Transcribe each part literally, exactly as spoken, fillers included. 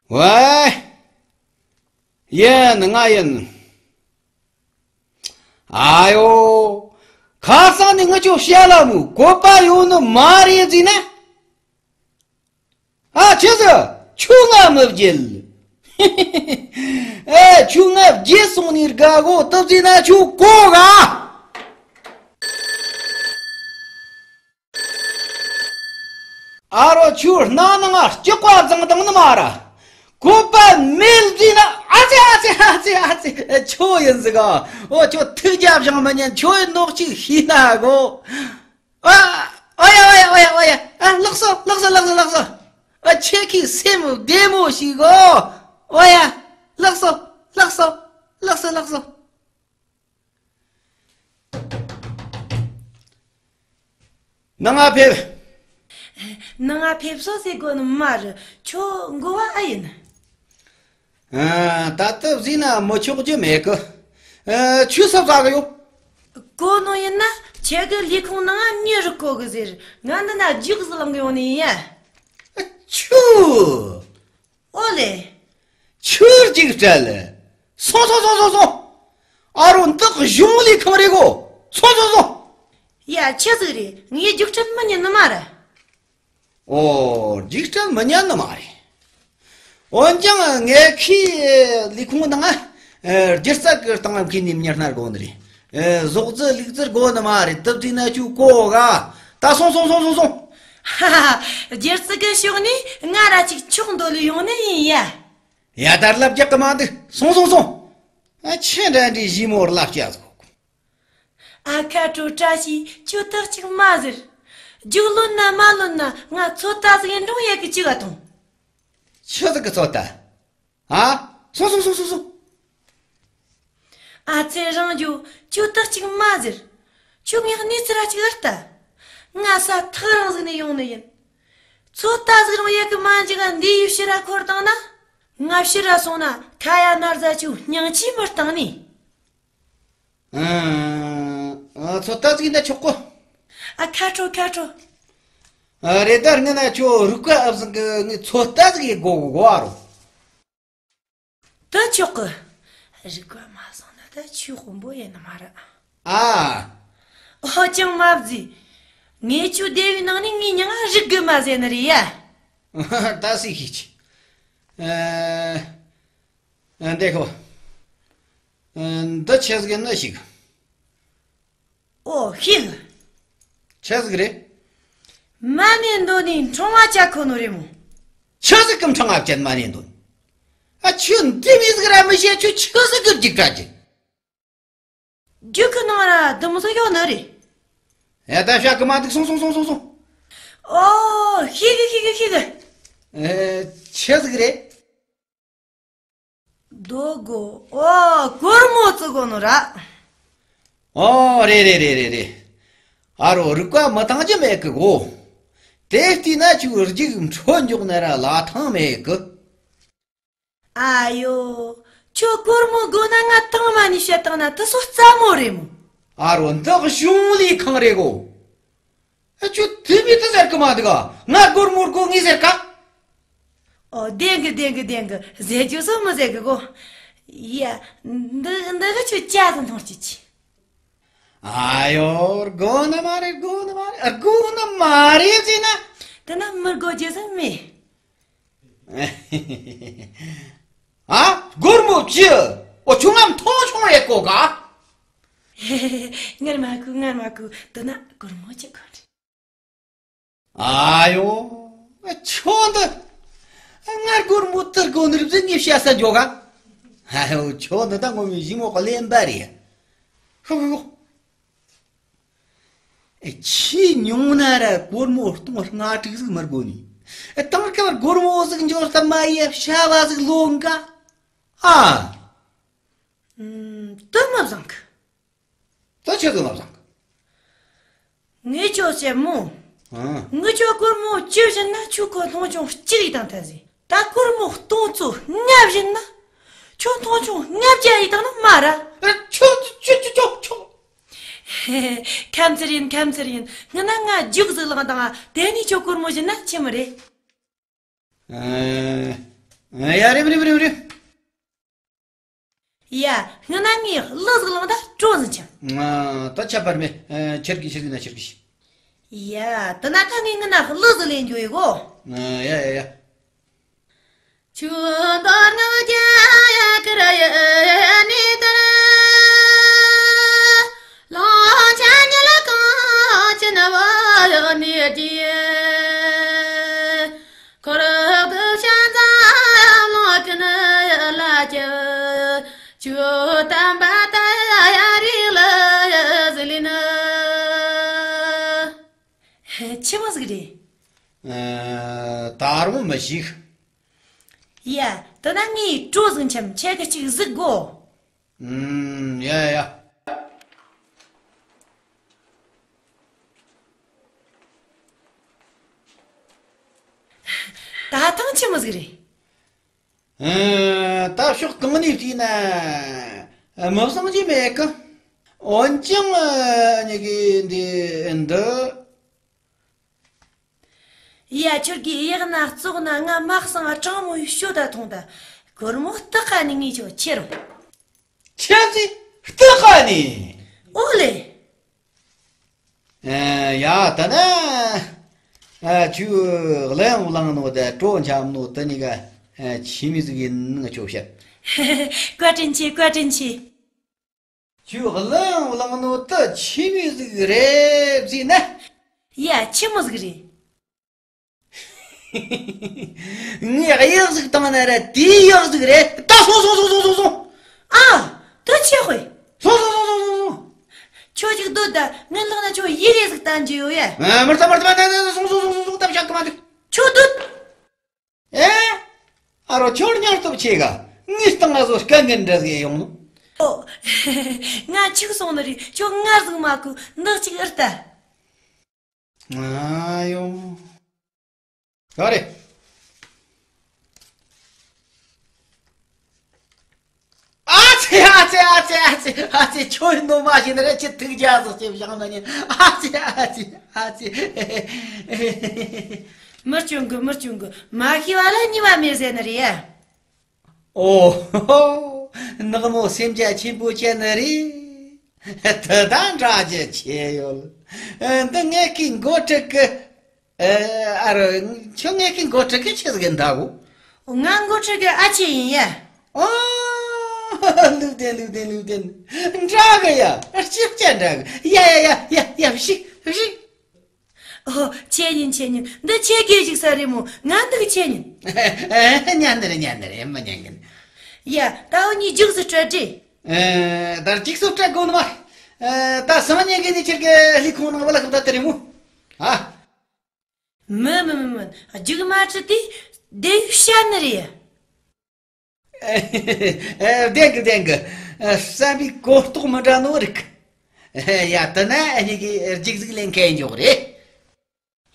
ཝེ། ཡིན། ང་ཡིན། ཨ་ཡོ། ཁ་སང་ནས་ངི་ཆོ་བཤད་ལ་མོ་བཀོད་པ་ཡོད་ནི་མ་རེད་ཟེར་ན། ཨ་ཆི་ཟིག་ཁྱོད་ང་མི་བརྗེད། ཨེ་ཁྱོད་ང་བརྗེད་སོང་ནི་དགའ་གོ་སྟབས་ཟེར་ན་ཁྱོད་གོ་ག་ཨ་རོ་ཁྱོད་སྣང་ནང་ང་སྐྱག་པ་བརྫངས་བཏང་ནི་མ་ར། བཀོད་པ་མེད་ཟེར་ན། ཨ་ཙི་ཨ་ཙི་ཨ་ཙི་ཨ་ཙི། ཁྱོད་ཡིན་ཟིག་ག་ཨོ་ཁྱོད་ཐུགས་རྒྱལ་བཞེངས་མི་ཉན། ཁྱོད་ཡིན་ནོག་ཅིག་ཤེས་ན་གོ་ཨ། ཨོ་ཡ་ཨོ་ཡ་ཨོ་ཡ་ཨོ་ཡ། ཨ་ལགས་སོ་ལགས་སོ་ལགས་སོ་ལགས་སོ། ཨ་ཁྱེད་ཀྱིས་སེམས་བདེ་མོ་ཞིག་གོ་ཨོ་ཡ། ལགས་སོ་ལགས་སོ་ལགས་སོ་ལགས་སོ། ནང་ང་ཕེབས། ནང་ང་ཕེབས་སོ་ཟེར་དགོས་ནི་མ་རེད། ཁྱོད་འགོ་བ་ཨེ་ཡིན། ཨ། ད་ལྟ་བཟས་ན་མི་ཆོག་རྒྱུ་མེད་གི། ཨ། ཆུ་སབ་ཟ་གི་ཡོད། གོ་ནོ་ཡིན་ན་ཁྱེད་ཀྱི་ལས་ཁུངས་ནང་ང་མྱི་རུ་བསྐོ་གི་ཟེར། ང་འདི་ན་རྒྱུགས་སུ་ལངས་གི་ཡོང་ནི་ཡིན་ཡ། ཨ། ཆུ། ཨོ་ལེ། ཆུ་རྒྱུགས་སྤྲད་ལེ། སོང་སོང་སོང་སོང་སོང་། ཨ་རོ་འདི་གཞུང་ལས་ཁང་རེད་གོ་སོང་སོང་སོང་། ཡ་ཆི་ཟིག་རེད། ངས་རྒྱུགས་སྤྲད་མི་ཉན་ནི་མ་རེད། ཨོ་རྒྱུགས་སྤྲད་མི་ཉན་ནི་མ་རེད། འོན་ཀྱང་ངས་ཁོའི་ལས་ཁུངས་ནང་ཨ། སྒྱུ་རྩལ་གི་སྟེང་ལ་མཁས་ནི་མྱི་སྣ་དགོ་ནི་རེད། ཨེ། ཟོག་རྫི་ལུག་རྫི་དགོ་ནི་མ་རེད། དུབ་དུས་ན་ཆུ་གོ་ག་ད་སོང་སོང་སོང་སོང་སོང་། ཧ་ཧ། སྒྱུ་རྩལ་གི་ཕྱོགས་ནས་ང་ར་ཅིག་ཆོག་འདོད་ལས་ཡོང་ནི་ཡིན་ཡ། ཡ་ད་ལབ་རྒྱག་གི་མ་འདུག་སོང་སོང་སོང་། ཨ་ཆི་འདྲ་འདྲའི་ཞི་མོར་ལབ་སྐྱ་ཟིག་ཨ་ཁ་དྲོ་བཀྲ་ཤིས་ཁྱོད་ཐག་ཅིག་མ་ཟེར། རྒྱུགས་ལོན་ན་མ་ལོན་ན་ང་ཚོད་ལྟ་ཟིག་ཡིན་འགྲོ་ཡ་གི་ཅི་ག་ཐོང་། ཆི་ཟིག་གི་ཚོད་ལྟ། ཨ། སོང་སོང་སོང་སོང་སོང་། ཨ་ཙེ་རང་རྒྱུ་ཁྱོད་ཐག་ཅིག་མ་ཟེར། ཁྱོད་ངས་གནས་ཚུལ་ར་ཅིག་ཨར་ལྟ། ང་ས་ཐག་རིང་ཟིག་ནས་ཡོང་ནི་ཡིན། ཚོད་ལྟ་ཟིག་རང་ཡ་གི་མ་འཇིག་ག་འདི་ཡུལ་ཕྱིར་ར་འཁོར་བཏང་ན། ང་ཕྱིར་ར་སོང་ན་ཁ་ཡ་ན་རྫ་ཆུ་སྙིང་ཆི་མི་བཏང་ནི། ཨ། ཚོད་ལྟ་ཟིག་ཡིན་ན་ཆོག་གོ་ཨ་ཁ་དྲོ་ཁ་དྲོ། ཨ་རེད་ད་ངི་ན་ཁྱོད་རུག་པ་ཨབ་ཟིན་གི་ངི་ཚོད་ལྟ་ཟིག་ཡེ་གོ་གོ་ཨ་རོ། ད་ཆོག་གི་རུག་པ་མ་སོང་ན་ད་ཆུ་དཔོན་པོ་ཡིན་ནི་མ་རེད། ཨ། ཨོ་ཅང་མ་བཟི། ངས་ཁྱོད་སྡེ་བའི་ནང་ནས་ངའི་མྱིང་ང་རུག་གི་མ་ཟེར་ནི་རེད་ཡ། ད་སི་ཤིག་ཅི། ཨ། འདི་ཁོ། འདི་ཆི་ཟིག་ནི་ཞིག་ཨོ་ཤིག་ཆི་ཟིག་རེད། མ་ནེ་འདོན་ནི་འཕྲེང་བ་བཅད་ཁོ་ནོ་རེད་མོ། ཆི་ཟིག་གི་འཕྲེང་བ་བཅད་མ་ནེ་འདོན། ཨ་ཆུ་འདི་མི་ཟིག་ར་མི་ཤེས་ཆུ་ཆི་ཟིག་གི་རྒྱུག་དྲ་རྒྱུ། རྒྱུག་གི་ནང་ར་དུམ་ཟིག་ཡོད་ནི་རེད། ཨེ་ད་བཤད་གི་མ་འདུག་སོང་སོང་སོང་སོང་སོང་། ཨོ་ཤིག་གི་ཤིག་གི་ཤིག་གི་ཨེ་ཆི་ཟིག་རེད། རྡོ་སྒོ། ཨོ་སྒོར་མོ་བཙུགས་དགོས་ནོ་ར། ཨོ་རེད་རེད་རེད་རེད་རེད། ཨ་རོ་རུག་པ་མི་བཏང་རྒྱུ་མེད་གི་གོ་དེ་བལྟས་ན་ཁྱོད་རྒྱུགས་འཕྲོ་འཇོག་ན་ར་ལ་ཐང་མེད་གི་ཨ་ཡོ། ཁྱོད་སྒོར་མོ་དགོས་ན་ང་དང་མ་ནི་བཤད་བཏང་ན་དུ་སོ་རྩ་མོ་རེད་མོ། ཨ་རོ་འདི་གཞུང་ལས་ཁང་རེད་གོ་ཨ་ཁྱོད་དེ་མི་དེ་ཟེར་གི་མ་འདུག་ག་ང་སྒོར་མོར་གོ་ངས་ཟེར་ག་ཨོ་བདེན་གི་བདེན་གི་བདེན་གི་ཟེར་རྒྱུ་སོ་མི་ཟེར་གི་གོ་ཡ། འདི་འདི་གི་ཁྱོད་ཅག་ཙམ་མཐོང་སྐྱིད་ཀྱི། ཨ་ཡོ་དགོས་ནི་མ་རེད་དགོས་ནི་མ་རེད་དགོས་ནི་མ་རེད་ཟེར་ན། དེ་ན་མི་དགོས་རྒྱུ་ཟིག་མེད། ཨ། སྒོར་མོ་བཅུ། ཨོ་ཁྱོད་ང་མཐོང་ཆུང་རེད་གོ་ག་ངར་མ་ཁུ་ངར་མ་ཁུ་དེ་ན་སྒོར་མོ་བཅུ་གོ་རེད། ཨ་ཡོ། ཁྱོད་འདི། ང་སྒོར་མོ་ཏི་སྒོ་ནུར་བཟི་ངས་བཤད་ས་འཇོག་ག་ཨ་ཡོ་ཁྱོད་འདི་ད་ངོ་མའི་ཞི་མོ་གླེན་པ་རེད། ཧུ་ཧུ་ཧུ། ཨེ་ཁྱི་ཉུང་ན་ར་སྒོར་མོ་སྟོང་ལྔ་དྲུག་ཟིག་མི་དགོས་ནི། ཨེ་དེང་སྐབས་སྒོར་མོ་ཟིག་འབྱོར་ཐབས་མ་ཡེ་བྱ་བ་ཟིག་ལོང་ག་ཨ། ཨུམ། དེ་མ་བཟང་གི། དེ་ཆི་ཟིག་མ་བཟང་གི། ངས་ཁྱོད་བཤད་མོ། ཨ། ངས་ཁྱོད་སྒོར་མོ་བཅུ་བྱིན་ན་ཁྱོད་ཁོ་མཐོང་ཆུང་གཅིག་ཡིས་བཏང་ཐལ་ཟིག་ད་སྒོར་མོ་སྟོང་ཚོ་ལྔ་བྱིན་ན། ཁྱོད་མཐོང་ཆུང་ལྔ་བརྒྱ་ཡིས་བཏང་ན་མ་ར། ཨ། ཁྱོད་ཁྱོད་ཁྱོད་ཁྱོད་ཁྱོད། ཁམ་ཚིར་ཡིན་ཁམ་ཚིར་ཡིན། སྔན་ན་ང་རྒྱུགས་ཟིག་ལངས་དང་དེ་ནས་ཁྱོད་སྒོར་མོ་བྱིན་ན་ཆི་མོ་རེད། ཨ། ཡ། རེམ་རེམ་རེམ་རེམ། ཡ། སྔོན་ན་ངས་གླུ་ཟིག་བླངས་ད་སྤྲོ་ཟིན་ཆ། ད་ཆ་པར་མེ། ཁྱེར་གི་ཁྱེར་གི་ན་ཁྱེར་གི། ཡ། དེ་ན་ད་ངས་སྔོན་ན་གླུ་ཟིག་ལེན་རྒྱུ་ཡི་གོ། ཡ་ཡ་ཡ། ཆུ་འདོར་ངང་རྒྱ་ཡ་ཀི་ར་ཡ་ནི་དར། ལོ་ཆ་ཉི་ལ་གང་ཅི་ན་བ་ཡ་ནི་རྒྱ། འཁོར་བུ་ཤ་ཚ་ལོ་ཀི་ན་ཡ་ལ་ཀྱ། ཆུ་དམ་པ་ད་ཡ་རི་ལ་ཡ་ཟི་ལི་ན། ཆི་མོ་ཟིག་རེད། ད་རུང་མི་ཞིག་ཡ། དེ་ན་ངས་སྤྲོ་ཟིག་འཆམ་ཁྱེད་ཀྱི་གཅིག་གཟིགས་དགོ། ཨུམ། ཡ་ཡ། ད་ཐེངས་ཆི་མོ་ཟིག་རེད། ཨ། ད་ཕྱོགས་གང་ནས་བལྟས་ན་མི་བཟང་རྒྱུ་མེད་གི། འོན་ཀྱང་ཨ་ནི་གི་འདི་འདི། ཡ། ཁྱོད་ཀྱིས་གཡག་ན་བཙོག་ན་ང་མ་གསང་ང་དྲང་མོ་ཡི་ཤོད་ད་ཐོང་ད། སྒོར་མོ་སྟག་ཁ་ནས་ངས་ཁྱོད་ཁྱེར་རོ། ཁྱེད་ཀྱིས་སྟག་ཁ་ནས། ཨོ་ལེ། ཨ། ཡ། ད་ན། ཨ། ཁྱོད་གླུ་ཡང་བླངས་ནོ་དེ་སྤྲོ་འཆམ་ནོ་དེ་གཉིས་ཀ་ཨ་ཆི་མོ་ཟིག་ཡིན་ནོ་ཁྱོད་བཤད། བཀའ་དྲིན་ཆེ། བཀའ་དྲིན་ཆེ། ཁྱོད་གླུ་ཡང་བླངས་ནོ་དེ་ཆི་མོ་ཟིག་རེད་ཟེར་ན། ཡ། ཆི་མོ་ཟིག་རེད། ངས་གཡག་ཟིག་བཏང་ན་ར་དེའི་གཡག་ཟིག་རེད། ད་སོང་སོང་སོང་སོང་སོང་། ཨ། དེ་ཆི་ཧོས། སོང་སོང་སོང་སོང་སོང་། ཁྱོད་ཅིག་སྡོད་ད། ངའི་ལག་ན་ཁྱོད་ཡི་གེ་ཟིག་བསྟན་རྒྱུ་ཡོད་ཡ། ཨ། མི་ལྟ་མི་ལྟ་མི་ལྟ། སོང་སོང་སོང་སོང་སོང་། ད་བཤད་གི་མ་འདུག་ཁྱོད་སྡོད། ཨེ། ཨ་རོ། ཁྱོད་ཉར་སྟོབས་ཆེ་ག་ངས་བཏང་ང་བཟོ་དཀའ་ངལ་འདྲ་ཟིག་ཡོང་ནོ། ཨོ། ང་འཆུག་སོང་ནི་རེད། ཁྱོད་ངར་ཟིག་མ་གོ། འདི་གཅིག་ཨེ་ལྟ། ཨ་ཡོ། ག་རེ། ཨ་ཙི་ཨ་ཙི་ཨ་ཙི་ཨ་ཙི་ཨ་ཙི། ཁྱོད་ནོ་མ་ཤེས་ན་ར་ཅི་ཐུགས་རྒྱལ་སོ་ཅེས་བཞག་ན་ཉན། ཨ་ཙི་ཨ་ཙི་ཨ་ཙི། མི་སྐྱོན་གི། མི་སྐྱོན་གི། མ་ཤེས་པ་ལ་ཉེས་པ་མེད་ཟེར་ནི་རེད་ཡ། ཨོ་ཧོ། ནག་མོ་སེམས་རྒྱ་ཆེན་པོ་ཅན་ནི་རེད། དེ་དང་འདྲ་རྒྱུ་ཆེ་ཡོད། འདི་ངེད་ཀྱི་འགོ་ཁྲིད་གི། ཨ་རོ། ཁྱོད་ངེད་ཀྱི་འགོ་ཁྲིད་གི་ཆི་ཟིག་ཡིན་ད་གོ། ང་འགོ་ཁྲིད་གི་ཨ་ཅེ་ཡིན་ཡ། ཨོ། ལུགས་ལྡན་ལུགས་ལྡན་ལུགས་ལྡན། འདྲ་གི་ཡ། གཅིག་ཅན་འདྲ་གི་ཡ། ཡ་ཡ་ཡ་ཡ། བཤིག་བཤིག་ཨོ། ཆེ་ཉིན་ཆེ་ཉིན། འདི་ཆེ་གེ་ཞིག་ས་རེད་མོ། ང་འདུག་ཆེ་ཉིན། ཉན་ནི་རེད། ཉན་ནི་རེད། མི་ཉན་གི། ཡ། ད་འུ་གཉིས་རྒྱུགས་སུ་སྤྲད་དྲི། ཨེ། ད་རྒྱུགས་སུ་སྤྲད་དགོས་ནི་མ། ཨེ། ད་སང་ཉིན་གི་ནི་ཁྱེད་ཀྱི་ལས་ཁུངས་ནང་བ་ལ་ཁབ་ད་དེ་རེད་མོ། ཨ། མི་མི་མི་མི། རྒྱུགས་མ་ཁྲིད་དེ་བདེ་ཡུག་བཤད་ནི་རེད། ཨེ། བདེན་གི། བདེན་གི། བསམ་པའི་གོ་རྟོགས་མི་འདྲ་ནོ་རིག་ཡ། དེ་ན་ཨ་ནི་གི་རྒྱུགས་ཟིག་ལེན་མཁན་འཇོག་རེད།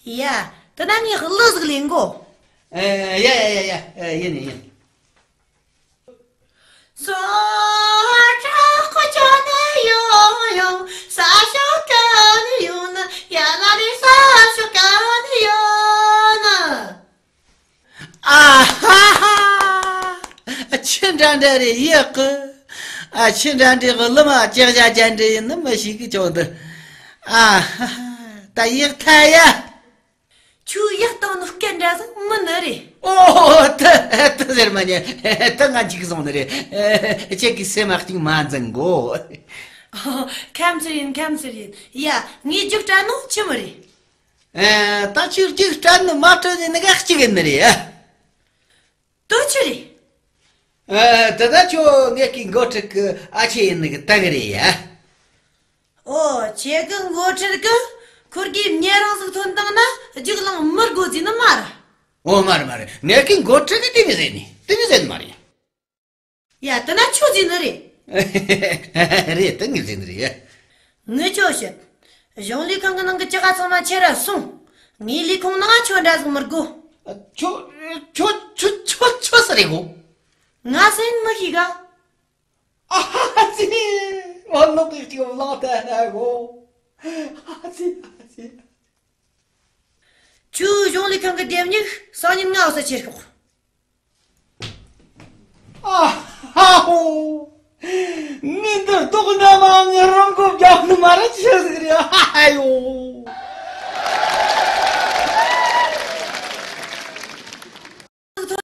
ཡ། དེ་ན་ངས་གླུ་ཟིག་ལེན་གོ། ཨེ། ཡ་ཡ་ཡ་ཡ། ཡིན་ཡིན། སོ་ཁྲ་ཁོ་ཅོ་ནི་ཡོ་ཡོ། ས་ཞོ་ཀ་ནི་ཡོ་ན་ཡ། ན་ནི་ས་ཞོ་ཀ་ནི་ཡོ་ན། ཨ་ཧ་ཧ། ཆི་འདྲ་འདྲ་རེད་ཡག་གི། ཨ། ཆི་འདྲ་འདྲ་གི་གླུ་མ་ལྕགས་བྱ་ཅན་འདྲ་ཡིན་ནི་མི་ཞིག་གི་ཅོག་འདི། ཨ་ཧ་ཧ། ད་ཡག་ཐལ་ཡ། ཁྱོད་ཡག་བཏང་ནི་སྐད་འདྲ་ཟིག་མིན་ནི་རེད། ཨོ། དེ་དེ་ཟེར་མ་ཉན། དེ་ང་འཇིགས་སོང་ནི་རེད། ཁྱེད་ཀྱིས་སེམས་ཨ་གཅིག་མ་འཛིན་གོ། ཨོ། ཁམས་ཚུལ་ཡིན། ཁམས་ཚུལ་ཡིན། ཡ། ངས་རྒྱུགས་སྤྲད་ནོ་ཆི་མོ་རེད། ཨ། ད་ཁྱོད་རྒྱུགས་སྤྲད་ནི་མ་སྤྲད་ནི་ནི་ག་གཅིག་ཡིན་ནི་རེད། དོ་ཆི་རེད། ཨ། དེ་ད་ཁྱོད་ངེད་ཀྱི་འགོ་ཁྲིད་གི་ཨ་ཅེ་ཡིན་ནི་གི་ད་གི་རེད་ཡ། ཨོ། ཁྱེད་ཀྱི་འགོ་ཁྲིད་གི་ཁོར་གི་ཉེ་རང་ཟིག་ཐོན་བཏང་ན་རྒྱུགས་བླངས་མི་དགོས་ཟེར་ནི་མ་རེད། ཨོ། མ་རེད་མ་རེད། ངེད་ཀྱི་འགོ་ཁྲིད་གི་དེ་མི་ཟེར་ནི། དེ་མི་ཟེར་ནི་མ་རེད། ཡ། དེ་ན་ཁྱོད་ཟེར་ནི་རེད། རེད། དེ་ངས་ཟེར་ནི་རེད། ངས་ཁྱོད་བཤད། གཞུང་ལས་ཁང་གི་ནང་གི་ཅི་ག་ཚང་མ་ཁྱེར་ར་སོང་། ངའི་ལས་ཁུངས་ནང་ཁྱོད་འདྲ་ཟིག་མི་དགོས། ཁྱོད་ཁྱོད་ཁྱོད་ཁྱོད་ཁྱོད་སུ་རེད་གོ། ང་སུ་ཡིན་མི་ཤེས་ག། ཨ་ཙི། བ་ལོག་གི་ཅིག་བླངས་ཐལ་ན་གོ། ཨ་ཙི་ཨ་ཙི། ཁྱོད་གཞུང་ལས་ཁང་གི་ལྡེབས་སྨྱུག་སང་ཉིན་ང་འོ་ས་ཁྱེར་ཤོག། ངས་འདི་ལྟོགས་ན་མ་ངས་རང་མགོ་བརྒྱབ་ནི་མ་རེད། ཆི་ཟིག་རེད། ཨ་ཡོ།